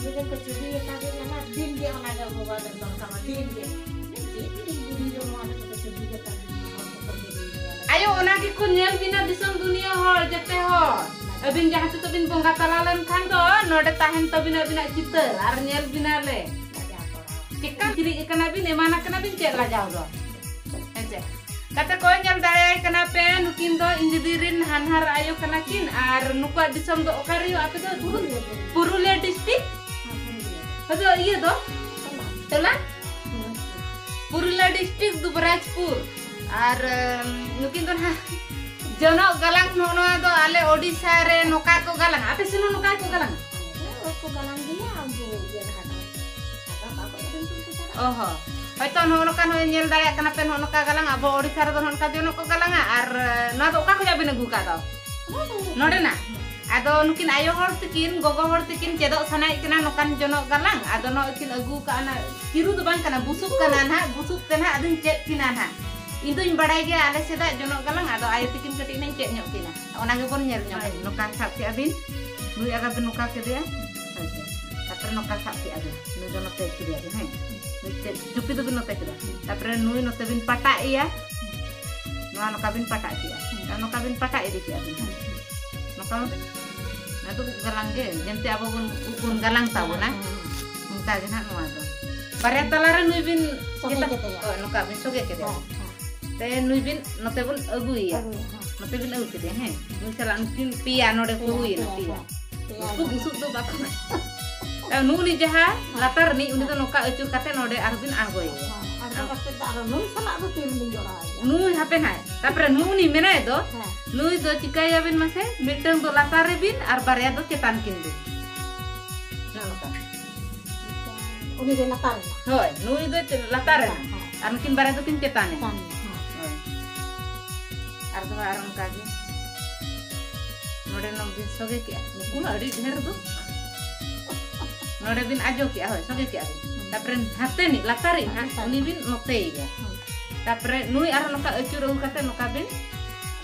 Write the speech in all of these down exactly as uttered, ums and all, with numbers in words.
ᱢᱤᱫᱴᱮᱱ ᱠᱚ ᱪᱷᱚᱵᱤ ᱟᱠᱟᱫ ᱞᱮᱠᱟ ᱱᱟᱜ, ᱫᱤᱱ ᱜᱮ ᱚᱱᱟ ᱜᱮ ᱢᱳᱵᱟᱭᱤᱞ ᱨᱮ ᱫᱚᱨᱠᱟᱨᱟ, ᱫᱤᱱ ᱜᱮ᱾ ᱪᱮᱫ ᱤᱧ ᱵᱩᱲᱦᱤ ᱫᱚ ᱱᱚᱣᱟ ᱫᱚ ᱪᱷᱚᱵᱤ ᱜᱮ ᱛᱟᱵᱤᱱ, ᱦᱚᱲ ᱠᱚᱠᱚ ᱧᱮᱞ ᱤᱧ ᱠᱟᱱᱟ᱾ ᱟᱭᱳ, ᱚᱱᱟ ᱜᱮᱠᱚ ᱧᱮᱞ ᱵᱤᱱᱟ ᱫᱤᱥᱚᱢ ᱫᱩᱱᱤᱭᱟᱹ ᱦᱚᱲ, ᱡᱮᱛᱮ ᱦᱚᱲ᱾ ᱟᱹᱵᱤᱱ ᱡᱟᱦᱟᱸ ᱛᱤᱥ ᱵᱤᱱ ᱵᱚᱸᱜᱟ ᱛᱟᱞᱟ ᱞᱮᱱᱠᱷᱟᱱ ᱫᱚ ᱱᱚᱰᱮ ᱛᱟᱦᱮᱱ ᱛᱟᱵᱤᱱᱟ ᱟᱹᱵᱤᱱᱟᱜ ᱪᱤᱛᱟᱹᱨ ᱟᱨ ᱧᱮᱞ ᱵᱤᱱᱟᱞᱮ᱾ ᱪᱮᱫᱠᱟ ᱪᱤᱨᱤᱡ ᱟᱠᱟᱱᱟ ᱵᱤᱱ, ᱮᱢᱟᱱ ᱟᱠᱟᱱᱟ ᱵᱤᱱ, ᱪᱮᱫ ᱞᱟᱡᱟᱣ ᱫᱚ? ᱦᱮᱸᱪᱮ? ᱜᱟᱛᱮ ᱠᱚ, ᱧᱮᱞ ᱫᱟᱲᱮᱭᱟᱭ ᱠᱟᱱᱟ ᱯᱮ, ᱱᱩᱠᱤᱱ ᱫᱚ ᱤᱧ ᱫᱤᱫᱤ ᱨᱤᱱ ᱦᱟᱱᱦᱟᱨ ᱟᱭᱳ ᱠᱟᱱᱟ ᱠᱤᱱ᱾ ᱟᱨ ᱱᱩᱠᱩᱣᱟᱜ ᱫᱤᱥᱚᱢ ᱫᱚ ᱚᱠᱟ ᱨᱮ ᱦᱩᱭᱩᱜᱼᱟ ᱟᱯᱮ ᱫᱚ? ᱯᱩᱨᱩᱞᱤᱭᱟᱹ᱾ ᱯᱩᱨᱩᱞᱤᱭᱟᱹ ᱰᱤᱥᱴᱤᱠ᱾ ᱦᱮᱸ, ᱯᱩᱨᱩᱞᱤᱭᱟᱹ᱾ ᱟᱫᱚ ᱤᱭᱟᱹ ᱫᱚ? ᱛᱚᱞᱟ? ᱛᱚᱞᱟ? ᱯᱩᱨᱩᱞᱤᱭᱟᱹ ᱰᱤᱥᱴᱤᱠ, ᱫᱩᱵᱨᱟᱡᱽᱯᱩᱨ᱾ ᱟᱨ, ᱩᱢ, ᱱᱩᱠᱤᱱ ᱫᱚ ᱱᱟᱦᱟᱜ ᱡᱚᱱᱚᱜ ᱜᱟᱞᱟᱝ, ᱱᱚᱜᱼᱚ ᱱᱚᱣᱟ ᱫᱚ ᱟᱞᱮ ᱳᱰᱤᱥᱟ ᱨᱮ ᱱᱚᱝᱠᱟ ᱠᱚ ᱜᱟᱞᱟᱝᱟ᱾ ᱟᱯᱮ ᱥᱮᱱ ᱦᱚᱸ ᱱᱚᱝᱠᱟ ᱜᱮᱠᱚ ᱜᱟᱞᱟᱝᱟ? ᱦᱮᱸ, ᱳᱭ ᱠᱚ ᱜᱟᱞᱟᱝ ᱜᱮᱭᱟ, ᱟᱵᱚ ᱤᱭᱟᱹ ᱫᱷᱟᱨᱟ ᱠᱚ᱾ ᱚ ᱦᱚᱸ᱾ ᱦᱚᱭᱛᱚ ᱱᱚᱜᱼᱚ ᱱᱚᱝᱠᱟ ᱱᱚᱜᱼᱚᱭ ᱧᱮᱞ ᱫᱟᱲᱮᱭᱟᱜ ᱠᱟᱱᱟ ᱯᱮ, ᱱᱚᱜᱼᱚ ᱱᱚᱝᱠᱟ ᱜᱟᱞᱟᱝ, ᱟᱵᱚ ᱳᱰᱤᱥᱟ ᱨᱮᱫᱚ ᱱᱚᱜᱼᱚ ᱱᱚᱝᱠᱟ ᱡᱚᱱᱚᱜ ᱠᱚ ᱜᱟᱞᱟᱝᱟ᱾ ᱟᱨ, ᱮ, ᱱᱚᱣᱟ ᱫᱚ ᱚᱠᱟ ᱠᱷᱚᱱᱟᱜ ᱵᱤᱱ ᱟᱹᱜᱩ ᱟᱠᱟᱫ ᱫᱚ? ᱱᱚᱰᱮᱱᱟᱜ? ᱟᱫᱚ ᱱᱩᱠᱤᱱ ᱟᱭᱳ ᱦᱚᱲ ᱛᱤᱠᱤᱱ, ᱜᱚᱜᱚ ᱦᱚᱲ ᱛᱤᱠᱤᱱ ᱪᱮᱫᱚᱜ ᱥᱟᱱᱟᱭᱮᱫ ᱠᱤᱱᱟ ᱱᱚᱝᱠᱟᱱ ᱡᱚᱱᱚᱜ ᱜᱟᱞᱟᱝ, ᱟᱫᱚ ᱱᱚᱜᱼᱚᱭ ᱠᱤᱱ ᱟᱹᱜᱩ ᱟᱠᱟᱫᱼᱟ, ᱚᱱᱟ ᱪᱤᱨᱩ ᱫᱚ ᱵᱟᱝ ᱠᱟᱱᱟ, ᱵᱩᱥᱩᱵ ᱠᱟᱱᱟ ᱱᱟᱦᱟᱜ, ᱵᱩᱥᱩᱵ ᱛᱮ ᱱᱟᱦᱟᱜ ᱟᱫᱚᱧ ᱪᱮᱫ ᱠᱤᱱᱟ ᱱᱟᱦᱟᱜ᱾ ᱤᱧ ᱫᱚᱧ ᱵᱟᱲᱟᱭ ᱜᱮᱭᱟ ᱟᱞᱮ ᱥᱮᱫᱟᱜ ᱡᱚᱱᱚᱜ ᱜᱟᱞᱟᱝ, ᱟᱫᱚ ᱟᱭᱳ ᱛᱤᱠᱤᱱ ᱠᱟᱹᱴᱤᱡ ᱱᱟᱧ ᱪᱮᱫ ᱧᱚᱜ ᱠᱤᱱᱟ᱾ ᱚᱱᱟ ᱜᱮᱵᱚᱱ ᱧᱮᱞ ᱧᱚᱜ᱾ ᱦᱳᱭ᱾ ᱱᱚᱝᱠᱟ ᱥᱟᱵ ᱠᱮᱜᱼᱟ ᱵᱤᱱ, ᱱᱩᱭ ᱟᱜᱟᱨ ᱵᱤᱱ ᱱᱚᱝᱠᱟ ᱠᱮᱫᱮᱭᱟ, ᱦᱳᱭ ᱥᱮ᱾ ᱛᱟᱨᱯᱚᱨᱮ ᱱᱚᱝᱠᱟ ᱥᱟᱵ ᱠᱮᱜᱼᱟ ᱵᱤᱱ, ᱱᱩᱭ ᱫᱚ ᱱᱚᱛᱮ ᱠᱮᱫᱮᱭᱟ ᱵᱤᱱ, ᱦᱮᱸ᱾ ᱱᱩᱭ ᱪᱮᱫ ᱪᱩᱯᱤ ᱫᱚᱵᱤᱱ ᱱᱚᱛᱮ ᱠᱮᱫᱟ᱾ ᱛᱟᱨᱯᱚᱨᱮ ᱱᱩᱭ ᱱᱚᱛᱮ ᱵᱤᱱ ᱯᱟᱴᱟᱜ ᱮᱭᱟ, ᱱᱚᱣᱟ ᱱᱚᱝᱠᱟ ᱵᱤᱱ ᱯᱟᱴᱟᱜ ᱠᱮᱜᱼᱟ, ᱟᱨ ᱱᱚᱝᱠᱟ ᱵᱤᱱ ᱯᱟᱴᱟᱜ ᱤᱫᱤ ᱠᱮᱜᱼᱟ ᱵᱤᱱ, ᱦᱮᱸ᱾ ᱱᱚᱝᱠᱟ ᱢᱟ ᱵᱤᱱ, ᱱᱚᱣᱟ ᱫᱚ ᱩᱵ ᱜᱟᱞᱟᱝ ᱜᱮ, ᱡᱮᱢᱛᱤ ᱟᱵᱚ ᱵᱚᱱ ᱩᱵ ᱵᱚᱱ ᱜᱟᱞᱟᱝ ᱛᱟᱵᱚᱱᱟ, ᱦᱮᱸ, ᱦᱮᱸ᱾ ᱚᱱᱠᱟ ᱜᱮ ᱱᱟᱦᱟᱜ ᱱᱚᱣᱟ ᱫᱚ᱾ ᱵᱟᱨᱭᱟ ᱛᱟᱞᱟᱨᱮ ᱱᱩᱭ ᱵᱤᱱ ᱥᱚᱜᱮ ᱜᱮᱛᱟ-, ᱠᱮᱫᱮᱭᱟ᱾ ᱦᱳᱭ, ᱱᱚᱝᱠᱟ ᱵᱤᱱ ᱥᱚᱜᱮ ᱠᱮᱫᱮᱭᱟ᱾ ᱦᱮᱸ, ᱦᱮᱸ᱾ ᱛᱮ ᱱᱩᱭ ᱵᱤᱱ ᱱᱚᱛᱮ ᱵᱚᱱ ᱟᱹᱜᱩᱭᱮᱭᱟ᱾ ᱟᱹᱜᱩᱭᱮᱭᱟ, ᱦᱮᱸ᱾ ᱱᱚᱛᱮ ᱵᱤᱱ ᱟᱹᱜᱩ ᱠᱮᱫᱮᱭᱟ, ᱦᱮᱸ᱾ ᱱᱩᱭ ᱥᱟᱞᱟᱜ ᱱᱩᱠᱤᱱ ᱯᱮᱭᱟ ᱱᱚᱰᱮ ᱠᱚ ᱯᱮᱭᱟ, ᱦᱩᱭᱮᱱᱟ, ᱯᱮᱭᱟ, ᱯᱮᱭᱟ᱾ ᱦᱮᱸ᱾ ᱯᱮᱭᱟ ᱱᱩᱠᱩ ᱜᱮ᱾ ᱵᱩᱥᱩᱵ ᱫᱚ ᱵᱟᱠᱚ ᱱᱟᱜ᱾ ᱟᱨ ᱱᱩᱜᱼᱩ ᱱᱤ ᱡᱟᱦᱟᱸ ᱦᱮᱸ᱾ ᱞᱟᱛᱟᱨ ᱨᱤᱱᱤᱡ, ᱩᱱᱤ ᱫᱚ ᱦᱮᱸ᱾ ᱱᱚᱝᱠᱟ ᱟᱹᱪᱩᱨ ᱠᱟᱛᱮ ᱱᱚᱰᱮ ᱟᱨᱦᱚᱸ ᱵᱤᱱ ᱟᱬᱜᱚᱭᱮᱭᱟ᱾ ᱦᱮᱸ, ᱟᱬᱜᱚ ᱠᱟᱛᱮ ᱫᱚ ᱟᱨᱦᱚᱸ ᱱᱩᱭ ᱥᱟᱞᱟᱜ ᱫᱚ ᱛᱤ ᱨᱮᱞᱤᱧ ᱡᱚᱲᱟᱣᱮᱭᱟ? ᱱᱩᱭ ᱦᱟᱯᱮ ᱱᱟᱦᱟᱜ᱾ ᱛᱟᱨᱯᱚᱨᱮ ᱱᱩᱜᱼᱩ ᱱᱤ ᱢᱮᱱᱟᱭ ᱫᱚ, ᱦᱮᱸ᱾ ᱱᱩᱭ ᱫᱚ ᱪᱤᱠᱟᱹᱭᱟᱵᱤᱱ ᱢᱟᱥᱮ? ᱢᱤᱫᱴᱟᱝ ᱫᱚ ᱞᱟᱛᱟᱨ ᱨᱮᱵᱤᱱ ᱟᱨ ᱵᱟᱨᱭᱟ ᱫᱚ ᱪᱮᱛᱟᱱ ᱠᱤᱱ ᱵᱤᱱ᱾ ᱱᱚᱜᱼᱚ ᱱᱚᱝᱠᱟ᱾ ᱩᱱᱤ ᱫᱚ ᱞᱟᱛᱟᱨ ᱨᱮᱱᱟᱜ᱾ ᱦᱳᱭ, ᱱᱩᱭ ᱫᱚ ᱪᱮ-, ᱞᱟᱛᱟᱨ ᱨᱮᱱᱟᱜ᱾ ᱦᱮᱸ᱾ ᱟᱨ ᱱᱩᱠᱤᱱ ᱵᱟᱨᱭᱟ ᱫᱚᱠᱤᱱ ᱪᱮᱛᱟᱱ ᱮᱱᱟ᱾ ᱪᱮᱛᱟᱱ ᱨᱮᱱᱟᱜ, ᱦᱮᱸ᱾ ᱦᱳᱭ᱾ ᱟᱨ ᱫᱚ ᱟᱨ ᱚᱱᱠᱟ ᱜᱮ᱾ ᱱᱚᱰᱮ ᱱᱚ ᱵᱤᱱ ᱥᱚᱜᱮ ᱠᱮᱜᱼᱟ᱾ ᱱᱩᱠᱩ ᱢᱟ ᱟᱹᱰᱤ ᱰᱷᱮᱨ ᱫᱚ᱾ ᱱᱚᱰᱮ ᱵᱤᱱ ᱟᱡᱚ ᱠᱮᱜᱼᱟ, ᱦᱳᱭ, ᱥᱚᱜᱮ ᱠᱮᱜᱼᱟ ᱵᱤᱱ᱾ ᱦᱮᱸ᱾ ᱛᱟᱨᱯᱚᱨᱮ ᱦᱟᱛᱮᱱᱤᱡ, ᱞᱟᱛᱟᱨᱤᱡ ᱦᱟᱸᱜ, ᱞᱟᱛᱟᱨ᱾ ᱩᱱᱤ ᱵᱤᱱ ᱱᱚᱛᱮᱭᱮᱭᱟ᱾ ᱦᱮᱸ᱾ ᱛᱟᱨᱯᱚᱨᱮ ᱱᱩᱭ ᱟᱨᱦᱚᱸ ᱱᱚᱝᱠᱟ ᱟᱹᱪᱩᱨ ᱟᱹᱜᱩ ᱠᱟᱛᱮ ᱱᱚᱝᱠᱟ ᱵᱤᱱ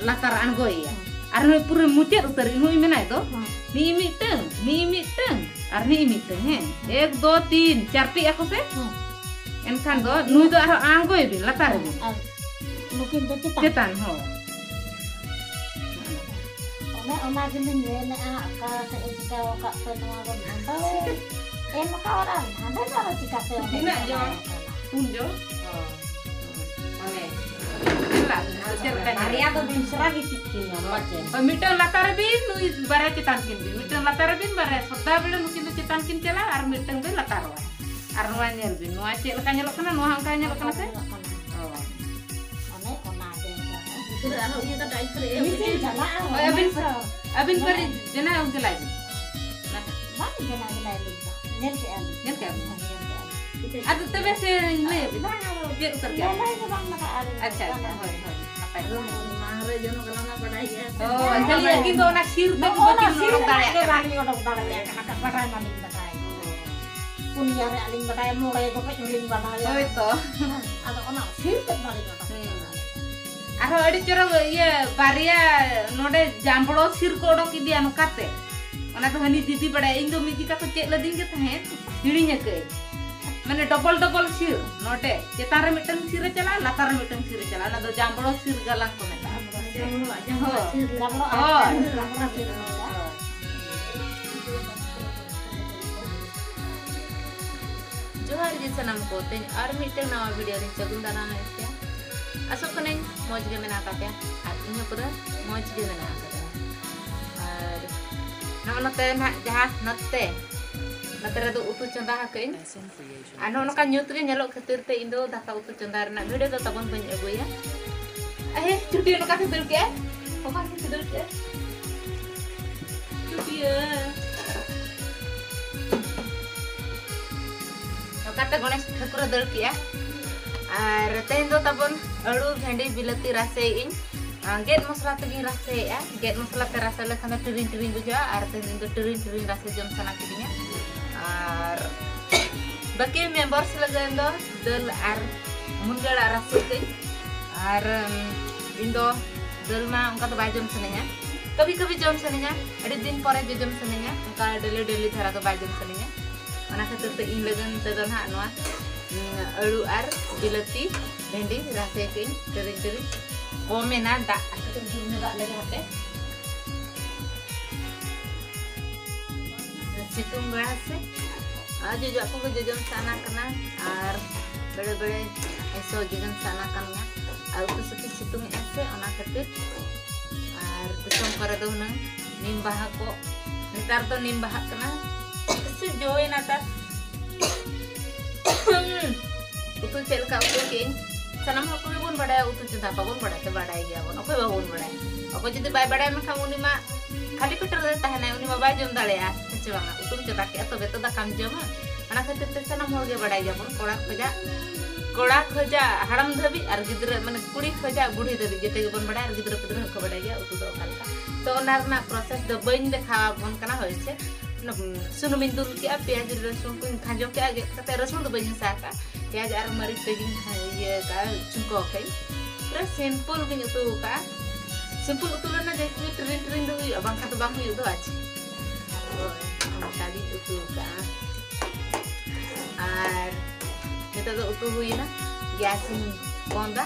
ᱞᱟᱛᱟᱨ ᱟᱬᱜᱚᱭᱮᱭᱟ᱾ ᱦᱮᱸ᱾ ᱟᱨ ᱱᱩᱭ ᱯᱩᱨᱟᱹ ᱢᱩᱪᱟᱹᱫ ᱩᱛᱟᱹᱨᱤᱡ ᱱᱩᱭ ᱢᱮᱱᱟᱭ ᱫᱚ, ᱦᱮᱸ᱾ ᱱᱤᱭ ᱢᱤᱫᱴᱟᱹᱝ, ᱱᱤᱭ ᱢᱤᱫᱴᱟᱹᱝ, ᱟᱨ ᱱᱤᱭᱟᱹ ᱢᱤᱫᱴᱟᱝ, ᱦᱮᱸ, ᱮᱠ, ᱫᱩ, ᱛᱤᱱ, ᱪᱟᱨᱴᱤ ᱟᱠᱚ ᱥᱮ᱾ ᱦᱮᱸ᱾ ᱮᱱᱠᱷᱟᱱ ᱫᱚ ᱱᱩᱭ ᱫᱚ ᱟᱨᱦᱚᱸ ᱟᱬᱜᱚᱭ ᱵᱤᱱ ᱞᱟᱛᱟᱨ ᱨᱮᱵᱤᱱ᱾ ᱟᱨ ᱱᱩᱠᱤᱱ ᱫᱚ ᱪᱮᱛᱟᱱ᱾ ᱪᱮᱛᱟᱱ, ᱦᱳᱭ᱾ ᱚᱱᱮ ᱚᱱᱟ ᱜᱮᱞᱤᱧ ᱢᱮᱱᱮᱫᱼᱟ, ᱚᱠᱟ ᱥᱮᱫ ᱮ ᱪᱤᱠᱟᱹ ᱟᱠᱟᱫ ᱯᱮ ᱱᱚᱣᱟ ᱫᱚ ᱱᱚᱰᱮ ᱮᱢ ᱟᱠᱟᱫ ᱟᱨ ᱱᱚᱰᱮ ᱫᱚ ᱟᱨᱚ ᱪᱤᱠᱟᱹᱛᱮ ᱚᱸᱰᱮ ᱛᱤᱱᱟᱹᱜ ᱪᱟᱞᱟᱣ ᱡᱚᱱ? ᱟᱠᱟᱱᱟ? ᱯᱩᱱ ᱡᱚᱱ? ᱦᱳᱭ᱾ ᱚᱱᱮ, ᱪᱮᱫ ᱞᱮᱠᱟ ᱧᱮᱞᱚᱜ ᱵᱟᱨᱭᱟ ᱫᱚ ᱫᱩᱥᱨᱟ ᱜᱮ ᱪᱮᱫ ᱠᱤᱱ ᱧᱟᱢᱟ, ᱪᱮᱫ? ᱦᱳᱭ, ᱢᱤᱫᱴᱟᱝ ᱞᱟᱛᱟᱨ ᱨᱮ ᱵᱤᱱ, ᱱᱩᱭ ᱵᱟᱨᱭᱟ ᱪᱮᱛᱟᱱ ᱠᱤᱱ ᱵᱤᱱ, ᱢᱤᱫᱴᱟᱝ ᱞᱟᱛᱟᱨ ᱨᱮ ᱵᱤᱱ, ᱵᱟᱨᱭᱟ ᱥᱚᱫᱟ ᱵᱮᱲᱟ ᱱᱩᱠᱤᱱ ᱫᱚ ᱪᱮᱛᱟᱱ ᱠᱤᱱ ᱪᱟᱞᱟᱜᱼᱟ ᱟᱨ ᱢᱤᱫᱴᱟᱝ ᱫᱚᱭ ᱞᱟᱛᱟᱨᱚᱜᱼᱟ᱾ ᱟᱨ ᱱᱚᱣᱟ ᱧᱮᱞ ᱵᱤᱱ, ᱱᱚᱣᱟ ᱪᱮᱫ ᱞᱮᱠᱟ ᱧᱮᱞᱚᱜ ᱠᱟᱱᱟ, ᱱᱚᱣᱟ ᱦᱚᱸ ᱚᱱᱠᱟ ᱧᱮᱞᱚᱜ ᱠᱟᱱᱟ ᱥᱮ? ᱦᱳᱭ᱾ ᱚᱱᱮ ᱚᱱᱟ ᱜᱮ᱾ ᱜᱤᱫᱽᱨᱟᱹ ᱟᱨᱦᱚᱸ ᱤᱭᱟᱹ ᱠᱟᱛᱮ ᱟᱭᱩᱵ ᱨᱮ ᱮᱦᱚᱵ ᱢᱤᱫ ᱫᱤᱱ ᱠᱮᱫᱟ᱾ ᱪᱟᱞᱟᱜᱼᱟ, ᱦᱳᱭ, ᱟᱹᱵᱤᱱ, ᱚᱱᱟ ᱥᱟᱶ᱾ ᱟᱹᱵᱤᱱ ᱯᱟᱹᱨᱤ ᱡᱮᱱᱟ ᱩᱱᱠᱮ ᱞᱟᱭ ᱵᱤᱱ᱾ ᱵᱟᱝ ᱡᱮᱱᱟ ᱜᱮ ᱞᱟᱭ ᱵᱤᱱ᱾ ᱧᱮᱞ ᱠᱮᱜᱼᱟ ᱞᱤᱧ᱾ ᱧᱮᱞ ᱠᱮᱜᱼᱟ ᱵᱤᱱ? ᱦᱮᱸ, ᱧᱮᱞ ᱠᱮᱜᱼᱟ ᱞᱤᱧ᱾ ᱟᱫᱚ ᱛᱚᱵᱮ ᱥᱮ ᱞᱟᱹᱭ ᱟᱹᱵᱤᱱ᱾ ᱵᱟᱝ, ᱟᱫᱚ ᱪᱮᱫ ᱩᱛᱟᱹᱨ ᱠᱮᱜᱼᱟ ᱞᱟᱹᱞᱟᱹᱭ ᱵᱤᱱ? ᱜᱮ ᱵᱟᱝ ᱞᱟᱜᱟᱜᱼᱟ ᱟᱹᱞᱤᱧ ᱫᱚ᱾ ᱟᱪᱪᱷᱟ, ᱟᱪᱪᱷᱟ, ᱦᱳᱭ, ᱦᱳᱭ, ᱱᱟᱯᱟᱭ ᱜᱮ᱾ ᱟᱫᱚ ᱢᱟᱲᱟᱝ ᱨᱮ ᱡᱚᱱᱚᱜ ᱜᱟᱞᱟᱝ ᱢᱟ ᱵᱟᱰᱟᱭ ᱜᱮᱭᱟ᱾ ᱦᱳᱭ, ᱠᱷᱟᱹᱞᱤ ᱟᱹᱠᱤᱱ ᱫᱚ ᱚᱱᱟ ᱥᱤᱨ ᱛᱮᱫ ᱱᱚᱜᱼᱚ ᱱᱟ ᱵᱟᱹᱠᱤᱱ ᱥᱤᱨ ᱨᱚᱲ ᱨᱮᱱᱟᱜ ᱜᱮ ᱫᱟᱲᱮᱭᱟᱜ ᱠᱟᱱᱟ᱾ ᱵᱟᱹᱞᱤᱧ ᱚᱰᱚᱠ ᱫᱟᱲᱮᱭᱟᱜ ᱠᱟᱱᱟ, ᱵᱟᱰᱟᱭ ᱢᱟᱞᱤᱧ ᱵᱟᱰᱟᱭ᱾ ᱯᱩᱱᱭᱟ ᱨᱮ ᱟᱹᱞᱤᱧ ᱵᱟᱰᱟᱭᱟ, ᱢᱚᱬᱮ ᱜᱚᱴᱮᱡ ᱦᱚᱸᱞᱤᱧ ᱵᱟᱰᱟᱭᱟ᱾ ᱦᱳᱭ ᱛᱚ᱾ ᱟᱫᱚ ᱚᱱᱟ ᱥᱤᱨ ᱛᱮᱫ ᱵᱟᱹᱞᱤᱧ ᱚᱰᱚᱠ ᱦᱩᱸ᱾ ᱫᱟᱲᱮᱭᱟᱜ ᱠᱟᱱᱟ᱾ ᱟᱨᱦᱚᱸ ᱟᱹᱰᱤ ᱪᱚᱨᱚᱠ ᱤᱭᱟᱹ ᱵᱟᱨᱭᱟ ᱱᱚᱰᱮ ᱡᱟᱢᱵᱽᱲᱳ ᱥᱤᱨ ᱠᱚ ᱚᱰᱚᱠ ᱤᱫᱤᱭᱟ ᱱᱚᱝᱠᱟᱛᱮ᱾ ᱚᱱᱟ ᱫᱚ ᱦᱟᱹᱱᱤ ᱫᱤᱫᱤ ᱵᱟᱲᱟᱭᱟ, ᱤᱧ ᱫᱚ ᱢᱤᱫ ᱡᱚᱠᱷᱟ ᱠᱚ ᱪᱮᱫ ᱞᱮᱫᱤᱧ ᱜᱮ ᱛᱟᱦᱮᱸᱫ, ᱦᱤᱲᱤᱧ ᱟᱠᱟᱹᱧ᱾ ᱢᱟᱱᱮ ᱰᱚᱵᱚᱞ ᱰᱚᱵᱚᱞ ᱥᱤᱨ, ᱱᱚᱰᱮ ᱪᱮᱛᱟᱱ ᱨᱮ ᱢᱤᱫᱴᱟᱝ ᱥᱤᱨ ᱮ ᱪᱟᱞᱟᱜᱼᱟ, ᱞᱟᱛᱟᱨ ᱨᱮ ᱢᱤᱫᱴᱟᱝ ᱥᱤᱨ ᱮ ᱪᱟᱞᱟᱜᱼᱟ, ᱚᱱᱟ ᱫᱚ ᱡᱟᱢᱵᱽᱲᱳ ᱥᱤᱨ ᱜᱟᱞᱟᱝ ᱠᱚ ᱢᱮᱛᱟᱜᱼᱟ᱾ ᱡᱟᱢᱵᱽᱲᱳ, ᱡᱟᱢᱵᱽᱲᱳ ᱦᱳᱭ᱾ ᱥᱤᱨ ᱞᱮᱠᱟ᱾ ᱦᱳᱭ᱾ ᱡᱟᱢᱵᱽᱲᱳ ᱥᱤᱨ ᱞᱮᱠᱟ᱾ ᱡᱚᱦᱟᱨ ᱜᱮ ᱥᱟᱱᱟᱢ ᱠᱚ, ᱛᱮᱦᱮᱧ ᱟᱨ ᱢᱤᱫᱴᱟᱝ ᱱᱟᱣᱟ ᱵᱷᱤᱰᱤᱭᱳ ᱨᱤᱧ ᱥᱟᱹᱜᱩᱱ ᱫᱟᱨᱟᱢᱮᱫ ᱯᱮᱭᱟ᱾ ᱟᱥᱚᱜ ᱠᱟᱹᱱᱟᱹᱧ ᱢᱚᱡᱽ ᱜᱮ ᱢᱮᱱᱟᱜ ᱟᱠᱟᱫ ᱯᱮᱭᱟ ᱟᱨ ᱤᱧ ᱦᱚᱸ ᱯᱩᱨᱟᱹ ᱢᱚᱡᱽ ᱜᱮ ᱢᱮᱱᱟᱜ ᱟᱠᱟᱫᱟ᱾ ᱟᱨ ᱱᱚᱜᱼᱚ ᱱᱚᱛᱮ ᱱᱟᱦᱟᱜ ᱡᱟᱦᱟᱸ ᱱᱚᱛᱮ, ᱱᱚᱛᱮ ᱨᱮᱫᱚ ᱩᱛᱩ ᱪᱚᱸᱫᱟ ᱟᱠᱟᱫᱟᱹᱧ᱾ ᱟᱨ ᱱᱚᱜᱼᱚ ᱱᱚᱝᱠᱟ ᱧᱩᱛ ᱜᱮ ᱧᱮᱞᱚᱜ ᱠᱷᱟᱹᱛᱤᱨ ᱛᱮ ᱤᱧ ᱫᱚ ᱫᱟᱠᱟ ᱩᱛᱩ ᱪᱚᱸᱫᱟ ᱨᱮᱱᱟᱜ ᱵᱷᱤᱰᱤᱭᱳ ᱫᱚ ᱛᱟᱵᱚᱱ ᱵᱟᱹᱧ ᱟᱹᱜᱩᱭᱟ᱾ ᱟᱦᱮ, ᱪᱩᱴᱤᱭᱟᱹ ᱱᱚᱝᱠᱟ ᱛᱮ ᱫᱟᱹᱲ ᱠᱮᱜᱼᱟᱭ᱾ ᱚᱠᱟ ᱥᱮᱫ ᱛᱮ ᱫᱟᱹᱲ ᱠᱮᱜᱼᱟᱭ? ᱪᱩᱴᱤᱭᱟᱹ᱾ ᱱᱚᱝᱠᱟᱛᱮ ᱜᱚᱬᱮᱥ ᱴᱷᱟᱹᱠᱩᱨ ᱮ ᱫᱟᱹᱲ ᱠᱮᱜᱼᱟ᱾ ᱟᱨ ᱛᱮᱦᱮᱧ ᱫᱚ ᱛᱟᱵᱚᱱ ᱟᱹᱲᱩ, ᱵᱷᱮᱱᱰᱤ, ᱵᱤᱞᱟᱹᱛᱤ ᱨᱟᱥᱮᱭᱮᱜ ᱟᱹᱧ᱾ ᱟᱨ ᱜᱮᱫ ᱢᱚᱥᱞᱟ ᱛᱮᱜᱮᱧ ᱨᱟᱥᱮᱭᱮᱜᱼᱟ᱾ ᱜᱮᱫ ᱢᱚᱥᱞᱟ ᱛᱮ ᱨᱟᱥᱮ ᱞᱮᱠᱷᱟᱱ ᱫᱚ ᱴᱤᱨᱤᱝ ᱴᱤᱨᱤᱝ ᱵᱩᱡᱷᱟᱹᱜᱼᱟ, ᱟᱨ ᱛᱮᱦᱮᱧ ᱫᱚ ᱴᱤᱨᱤᱝ ᱴᱤᱨᱤᱝ ᱨᱟᱥᱮ ᱡᱚᱢ ᱥᱟᱱᱟ ᱠᱤᱫᱤᱧᱟ᱾ ᱟᱨ ᱵᱟᱹᱠᱤ ᱢᱮᱢᱵᱟᱨᱥ ᱞᱟᱹᱜᱤᱫ ᱫᱚ ᱫᱟᱹᱞ ᱟᱨ ᱢᱩᱱᱜᱟᱹ ᱟᱲᱟᱜ ᱨᱟᱥᱮ ᱠᱟᱹᱧ᱾ ᱟᱨ, ᱩᱢ, ᱤᱧ ᱫᱚ ᱫᱟᱹᱞ ᱢᱟ ᱚᱱᱠᱟ ᱫᱚ ᱵᱟᱭ ᱡᱚᱢ ᱥᱟᱱᱟᱧᱟ, ᱠᱟᱵᱷᱤ ᱠᱟᱵᱷᱤ ᱡᱚᱢ ᱥᱟᱱᱟᱧᱟ, ᱟᱹᱰᱤ ᱫᱤᱱ ᱯᱚᱨᱮ ᱡᱚᱡᱚᱢ ᱥᱟᱱᱟᱧᱟ, ᱚᱱᱠᱟ ᱰᱮᱞᱤ ᱰᱮᱞᱤ ᱫᱷᱟᱨᱟ ᱫᱚ ᱵᱟᱭ ᱡᱚᱢ ᱥᱟᱱᱟᱧᱟ᱾ ᱚᱱᱟ ᱠᱷᱟᱹᱛᱤᱨ ᱛᱮ ᱤᱧ ᱞᱟᱹᱜᱤᱫ ᱛᱮᱫᱚ ᱱᱟᱦᱟᱜ ᱱᱚᱣᱟ, ᱩᱸ, ᱟᱹᱞᱩ ᱟᱨ ᱵᱤᱞᱟᱹᱛᱤ ᱵᱷᱮᱱᱰᱤ ᱨᱟᱥᱮ ᱠᱟᱜ ᱟᱹᱧ ᱴᱤᱨᱤᱝ ᱴᱤᱨᱤᱝ᱾ ᱠᱚᱢ ᱮᱱᱟ ᱫᱟᱜ, ᱟᱨ ᱠᱟᱹᱴᱤᱡ ᱡᱳᱨ ᱧᱚᱜ ᱫᱟᱜ ᱞᱮᱜᱮ ᱦᱟᱯᱮ᱾ ᱥᱤᱛᱩᱝ ᱵᱮᱲᱟ ᱥᱮ ᱟᱨ ᱡᱚᱡᱚ ᱠᱚᱜᱮ ᱡᱚᱡᱚᱢ ᱥᱟᱱᱟ ᱠᱟᱱᱟ, ᱟᱨ ᱵᱮᱲᱮ ᱵᱮᱲᱮ ᱮᱥᱚ ᱡᱚᱡᱚᱢ ᱥᱟᱱᱟ ᱠᱟᱱᱟ, ᱟᱨ ᱩᱛᱩ ᱥᱩᱛᱩ ᱥᱤᱛᱩᱝ ᱮᱜᱼᱟ ᱥᱮ, ᱚᱱᱟ ᱠᱷᱟᱹᱛᱤᱨ᱾ ᱟᱨ ᱫᱤᱥᱚᱢ ᱠᱚᱨᱮ ᱫᱚ ᱦᱩᱱᱟᱹᱝ ᱱᱤᱢ ᱵᱟᱦᱟ ᱠᱚ, ᱱᱮᱛᱟᱨ ᱫᱚ ᱱᱤᱢ ᱵᱟᱦᱟᱜ ᱠᱟᱱᱟ ᱥᱮ ᱡᱚᱭᱮᱱᱟ ᱛᱟᱨ᱾ ᱩᱛᱩ ᱪᱮᱫ ᱞᱮᱠᱟ ᱩᱛᱩ ᱠᱮᱜᱼᱟᱹᱧ, ᱥᱟᱱᱟᱢ ᱦᱚᱲ ᱠᱚᱜᱮ ᱵᱚᱱ ᱵᱟᱰᱟᱭᱟ ᱩᱛᱩ ᱪᱚᱸᱫᱟ, ᱵᱟᱵᱚᱱ ᱵᱟᱰᱟᱭᱟ ᱛᱚ? ᱵᱟᱰᱟᱭ ᱜᱮᱭᱟᱵᱚᱱ, ᱚᱠᱚᱭ ᱵᱟᱵᱚᱱ ᱵᱟᱰᱟᱭᱟ? ᱚᱠᱚᱭ ᱡᱩᱫᱤ ᱵᱟᱭ ᱵᱟᱰᱟᱭᱟ, ᱢᱮᱱᱠᱷᱟᱱ ᱩᱱᱤ ᱢᱟ ᱠᱷᱟᱹᱞᱤ ᱯᱮᱴᱮ ᱨᱮ ᱛᱟᱦᱮᱱᱟᱭ, ᱩᱱᱤ ᱢᱟ ᱵᱟᱭ ᱡᱚᱢ ᱫᱟᱲᱮᱭᱟᱜᱼᱟ, ᱦᱮᱸ ᱪᱮ ᱵᱟᱝᱟ? ᱩᱛᱩᱢ ᱪᱚᱸᱫᱟ ᱠᱮᱜᱼᱟ ᱛᱚᱵᱮ ᱛᱚ ᱫᱟᱠᱟᱢ ᱡᱚᱢᱟ᱾ ᱚᱱᱟ ᱠᱷᱟᱹᱛᱤᱨ ᱛᱮ ᱥᱟᱱᱟᱢ ᱦᱚᱲ ᱜᱮ ᱵᱟᱰᱟᱭ ᱜᱮᱭᱟᱵᱚᱱ, ᱠᱚᱲᱟ ᱠᱷᱚᱡᱟᱜ, ᱠᱚᱲᱟ ᱠᱷᱚᱡᱟᱜ ᱦᱟᱲᱟᱢ ᱫᱷᱟᱹᱵᱤᱡ ᱟᱨ ᱜᱤᱫᱽᱨᱟᱹ, ᱢᱟᱱᱮ ᱠᱩᱲᱤ ᱠᱷᱚᱡᱟᱜ ᱵᱩᱲᱦᱤ ᱫᱷᱟᱹᱵᱤᱡ ᱡᱚᱛᱚ ᱜᱮᱵᱚᱱ ᱵᱟᱰᱟᱭᱟ, ᱟᱨ ᱜᱤᱫᱽᱨᱟᱹ ᱯᱤᱫᱽᱨᱟᱹ ᱦᱚᱸᱠᱚ ᱵᱟᱰᱟᱭ ᱜᱮᱭᱟ ᱩᱛᱩ ᱫᱚ ᱚᱠᱟ ᱞᱮᱠᱟ᱾ ᱛᱚ ᱚᱱᱟ ᱨᱮᱱᱟᱜ ᱯᱨᱚᱥᱮᱥ ᱫᱚ ᱵᱟᱹᱧ ᱫᱮᱠᱷᱟᱣ ᱟᱵᱚᱱ ᱠᱟᱱᱟ, ᱦᱳᱭ ᱥᱮ᱾ ᱚᱱᱟ ᱥᱩᱱᱩᱢᱤᱧ ᱫᱩᱞ ᱠᱮᱜᱼᱟ, ᱯᱮᱸᱭᱟᱡᱽ ᱨᱟᱹᱥᱩᱱ ᱠᱚᱧ ᱠᱷᱟᱸᱡᱚ ᱠᱮᱜᱼᱟ, ᱜᱮᱫ ᱠᱟᱛᱮ ᱨᱟᱹᱥᱩᱱ ᱫᱚ ᱵᱟᱹᱧ ᱢᱮᱥᱟ ᱟᱠᱟᱫᱼᱟ, ᱯᱮᱸᱭᱟᱡᱽ ᱟᱨ ᱢᱟᱹᱨᱤᱪ ᱛᱮᱜᱮᱧ ᱤᱭᱟᱹ ᱠᱟᱜᱼᱟ, ᱪᱷᱩᱝᱠᱟᱹᱣ ᱠᱟᱜᱼᱟᱹᱧ᱾ ᱯᱩᱨᱟᱹ ᱥᱤᱢᱯᱚᱞ ᱜᱤᱧ ᱩᱛᱩ ᱟᱠᱟᱫᱼᱟ᱾ ᱥᱤᱢᱯᱚᱞ ᱩᱛᱩ ᱞᱮᱱᱟ ᱡᱮᱦᱮᱛᱩ ᱴᱨᱤᱱ ᱴᱨᱤᱱ ᱫᱚ ᱦᱩᱭᱩᱜᱼᱟ, ᱵᱟᱝᱠᱷᱟᱱ ᱫᱚ ᱵᱟᱝ ᱦᱩᱭᱩᱜ ᱫᱚ ᱟᱪᱪᱷᱟ᱾ ᱦᱳᱭ, ᱚᱱᱠᱟ ᱜᱤᱧ ᱩᱛᱩ ᱟᱠᱟᱫᱼᱟ᱾ ᱟᱨ ᱱᱤᱛᱚᱜ ᱫᱚ ᱩᱛᱩ ᱦᱩᱭᱮᱱᱟ, ᱜᱮᱥ ᱤᱧ ᱵᱚᱱᱫᱟ᱾